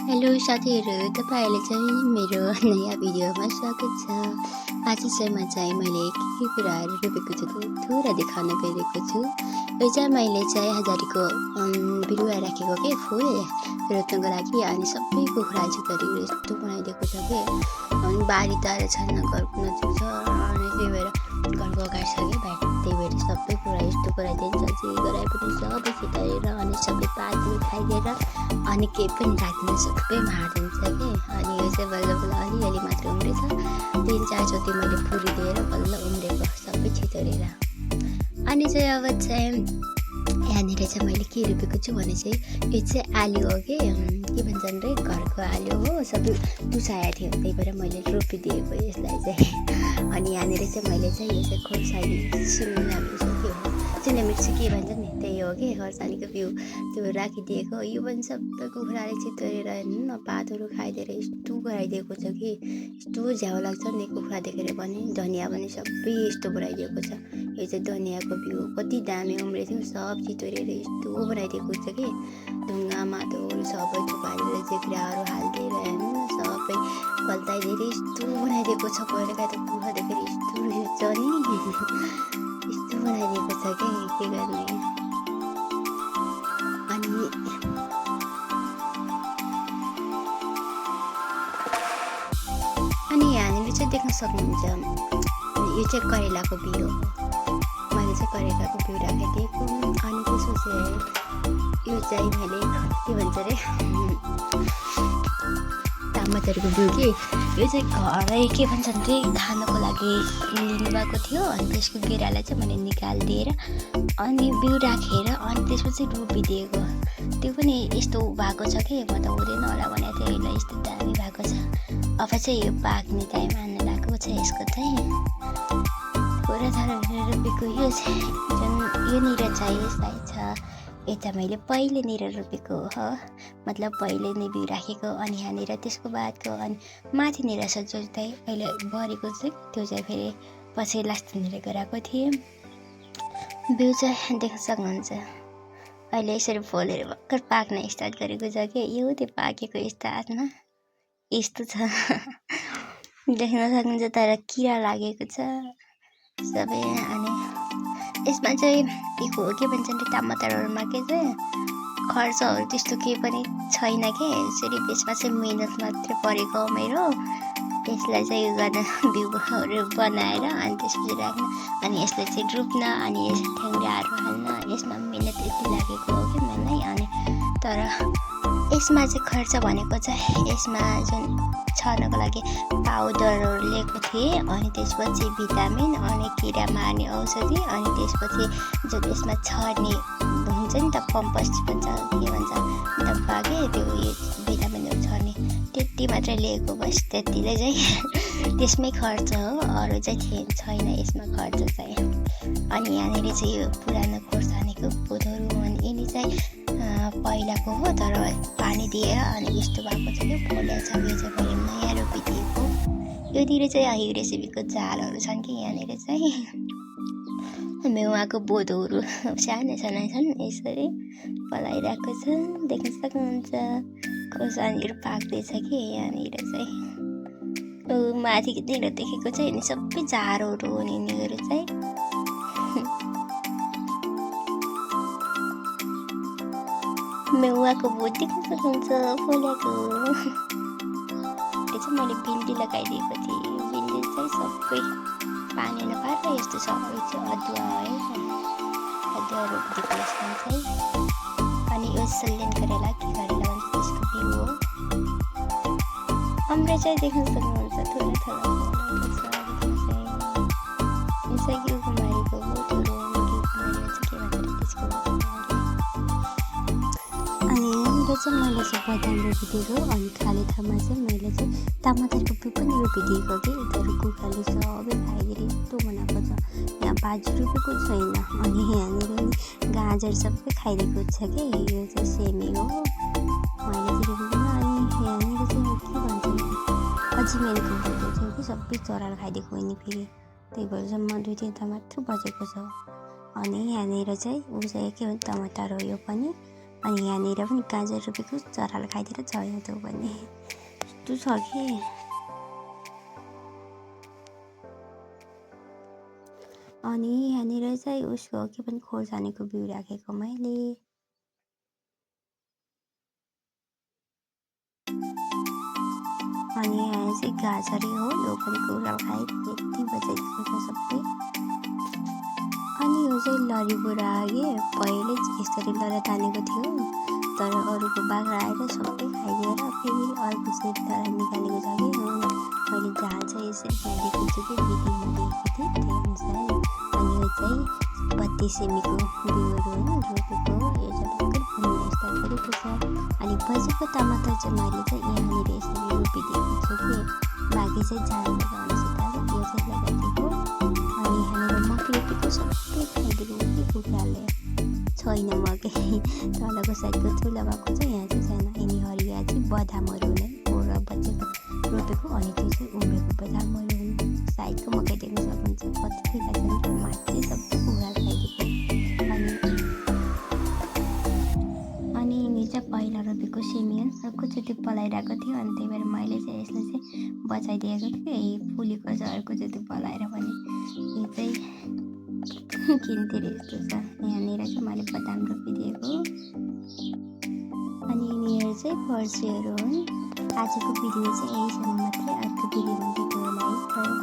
Hello साथीहरू, तपाईँहरूले चाहिँ मेरो नयाँ भिडियोमा स्वागत छ। आज चाहिँ मैले के कुराहरू रोपेको छु थोरै देखाउन गइरहेको छु। यो चाहिँ मैले चाहिँ हजारीको बिरुवा राखेको के फुल रोप्नको लागि। अनि सबै कुखुरा छितरीहरू यस्तो बनाइदिएको छ कि अनि बारी टाढो छैन, घरको नजिक छ, अनि त्यही भएर घरको अगाडि छ कि बाहिर, त्यही भएर सबै कुरा यस्तो गराइदिन्छ। जे गराए पनि सबै छितरेर अनि सबै पातहरू खाइदिएर अनि केही पनि राख्दैन, सबै मारिदिन्छ कि। अनि यो चाहिँ बल्ल बल्ल अलिअलि मात्र उम्रेछ, 3-4 चोटि मैले पुरिदिएर बल्ल उम्रेको सबै छितरेर। अनि चाहिँ अब चाहिँ यहाँनिर चाहिँ मैले के रोपेको छु भने चाहिँ यो चाहिँ आलु हो कि के भन्छन् रे, घरको आलु हो, सबै टुसाएको थियो, त्यही भएर मैले रोपिदिएको यसलाई चाहिँ। अनि यहाँनिर चाहिँ मैले चाहिँ यो चाहिँ खोर्सानी सिमला सिमला मिर्ची के भन्छ नि, त्यही हो कि खोर्सानीको बिउ त्यो राखिदिएको। यो पनि सबै कुखुराले छितरेर हेर्नु न, पातहरू खाइदिएर यस्तो गराइदिएको छ कि यस्तो झ्याउ लाग्छ नि कुखुरा देखेर पनि। धनियाँ पनि सबै यस्तो बनाइदिएको छ। यो चाहिँ धनियाँको बिउ कति दामी उम्रेको थियो, सब छितरेर यस्तो बनाइदिएको छ कि ढुङ्गा माटोहरू सबै थुपारेर जेक्राहरू हालिदिएर हेर्नु न, सबै पल्टाइदिएर यस्तो बनाइदिएको छ। पहिलाका त कुखुरा देखेर यस्तो रिस नि यस्तो बनाइदिएको छ कि के गर्ने। अनि यहाँनिर चाहिँ देख्न सक्नुहुन्छ, यो चाहिँ करेलाको बिउ हो। मैले चाहिँ करेलाको बिउ राखिदिएको। अनि त्यसपछि यो चाहिँ मैले के भन्छ अरे टमाटरको बिउ कि यो चाहिँ घरै के भन्छन् रे खानको लागि लिनुभएको थियो। अनि त्यसको गेरालाई चाहिँ मैले निकालिदिएर अनि बिउ राखेर अनि त्यसपछि रोपिदिएको। त्यो पनि यस्तो भएको छ कि म त हुँदैन होला भनेको थिएँ, यसलाई यस्तो दामी भएको छ। अब चाहिँ यो पाक्ने टाइम आउन लागेको छ यसको चाहिँ। थोरै थोरै रोपेको यो चाहिँ योनिर चाहिँ यसलाई छ, यता मैले पहिलेनिर रोपेको हो, मतलब पहिले नै बिउ राखेको। अनि यहाँनिर त्यसको बादको अनि माथिनिर छ जो चाहिँ अहिले बढेको चाहिँ त्यो चाहिँ फेरि पछि लास्टनिर गराएको थिएँ। बिउ चाहिँ देख्न सक्नुहुन्छ अहिले यसरी फुलेर भर्खर पाक्न स्टार्ट गरेको छ कि यो त्यो पाकेको स्टार्टमा यस्तो छ देख्न सक्नुहुन्छ। तर किरा लागेको छ सबै। अनि यसमा चाहिँ के भन्छन् टमाटरहरूमा के चाहिँ खर्चहरू त्यस्तो केही पनि छैन कि, सिर्फ यसमा चाहिँ मिहिनेत मात्रै परेको मेरो। यसलाई चाहिँ यो गर्न बिउहरू बनाएर अनि त्यसपछि राख्न अनि यसलाई चाहिँ रोप्न अनि यस ठ्याङ्ग्राहरू हाल्न, यसमा मिहिनेत यति लागेको हो कि मलाई। अनि तर यसमा चाहिँ खर्च भनेको चाहिँ यसमा जुन छर्नको लागि पाउडरहरू लिएको थिएँ, अनि त्यसपछि भिटामिन अनि किरा मार्ने औषधि, अनि त्यसपछि जुन यसमा छर्ने हुन्छ नि त कम्पोस्ट भन्छ के भन्छ डब्बा के त्यो भिटामिनहरू छर्ने, त्यति मात्रै लिएको, बस त्यतिले चाहिँ त्यसमै खर्च हो, अरू चाहिँ छैन यसमा खर्च चाहिँ। अनि यहाँनिर चाहिँ यो पुरानो खोर्सानीको बोटहरू अनि यिनी चाहिँ पहिलाको हो, तर पानी दिएर अनि यस्तो भएको छ कि फुलेको छ। यो चाहिँ मैले नयाँ रोपिदिएको। योतिर चाहिँ यो रेसिपीको झालहरू छन् कि यहाँनिर चाहिँ मेवाको बोटहरू सानो सानो छन्, यसरी पलाइरहेको छ, देख्न सक्नुहुन्छ। खोर्सानीहरू पाक्दैछ कि यहाँनिर चाहिँ माथितिर देखेको चाहिँ अनि सबै झारहरू हो यिनीहरू चाहिँ। मेवाको बोट देख्न सक्नुहुन्छ फुलेको। यो चाहिँ मैले भिन्डी लगाइदिएको थिएँ। भिन्डी चाहिँ सबै पानी नपारेर यस्तो छ। यो चाहिँ अदुवा है, अदुवा रोपिदिएको यसमा चाहिँ। अनि यो सल्यान करेला के करेला भन्छ त्यसको बिउ हो। हाम्रो चाहिँ देख्न सक्नुहुन्छ थोरै थोरै घिउकुमारीको बोटहरू, घिउकुमारीमा चाहिँ के भन्छ त्यसको। अनि यहाँनिर चाहिँ मैले चाहिँ बदाम रोपिदिएको। अनि खाली ठाउँमा चाहिँ मैले चाहिँ टमाटरको बिउ पनि रोपिदिएको कि तर कुखुराले सबै खाइदिएर यस्तो बनाएको छ। यहाँ बाजी रोपेको छैन। अनि यहाँनिर गाजर सबै खाइदिएको छ कि यो चाहिँ सेमी हो, मैले चाहिँ रोपेको। अनि यहाँनिर चाहिँ के भन्छ अजिमेनको बोटहरू छ कि सबै चराले खाइदिएको होइन फेरि, त्यही भएर चाहिँ म 2-3 टा मात्र बचेको छ। अनि यहाँनिर चाहिँ ऊ चाहिँ के भन्छ टमाटर हो, यो पनि अनि यहाँनिर पनि गाजर रोपेको चराले खाइदिएर चल्यो त्यो भने यस्तो छ कि। अनि यहाँनिर चाहिँ उसको के पनि खोर्सानीको बिउ राखेको मैले। अनि यहाँ चाहिँ गाजरै हो, यो पनि कुराले खायो, यति बचाइदिएको छ सबै। अनि यो चाहिँ लरी बुढा के पहिले यसरी लरा तानेको थियो, तर अरूको बाख्रा आएर सबै खाइदिएर फेरि अर्को चाहिँ लरा निकालेको छ कि। मैले जहाँ चाहिँ यसरी त्यहाँ देखेको छु कि भिडियोमा देखेको थिएँ त्यही अनुसार। अनि यो चाहिँ 32 सेमीको बिउहरू होइन रोपेको हो, यो चाहिँ भर्खर फुल्न स्टार्ट गरेको छ। अनि बजेको टमाटर चाहिँ मैले चाहिँ यहाँनिर यसरी रोपिदिएको छु कि, बाँकी चाहिँ जानु लगाउनुसित यो चाहिँ लगाइदिएको। अनि यहाँनिर मकै रोपेको सबै खाइदिएको कि कुखुराले, छैन मकै तलको साइडको ठुलो भएको चाहिँ यहाँ चाहिँ छैन। यिनी हरिया चाहिँ बदामहरू नै ओरा बचेको रोपेको, अनि त्यो चाहिँ उम्रेको बदामहरू हुन्। साइडको मकै देख्न सक्नुहुन्छ कति खाइदिन्छ, माथि चाहिँ सबै कुखुरा खाइदिएको। अनि यिनी चाहिँ पहिला रोपेको सिमी अर्कोचोटि पलाइरहेको थियो, अनि त्यही भएर मैले चाहिँ यसलाई चाहिँ बचाइदिएको थिएँ। फुलेको छ अर्कोचोटि पलाएर पनि, यो चाहिँ किन्तिर यस्तो छ। यहाँनिर चाहिँ मैले बदाम रोपिदिएको। अनि यिनीहरू चाहिँ फर्सीहरू हुन्। आजको भिडियो चाहिँ यहीसम्म मात्रै, अर्को भिडियोमा भेट्नु होला है।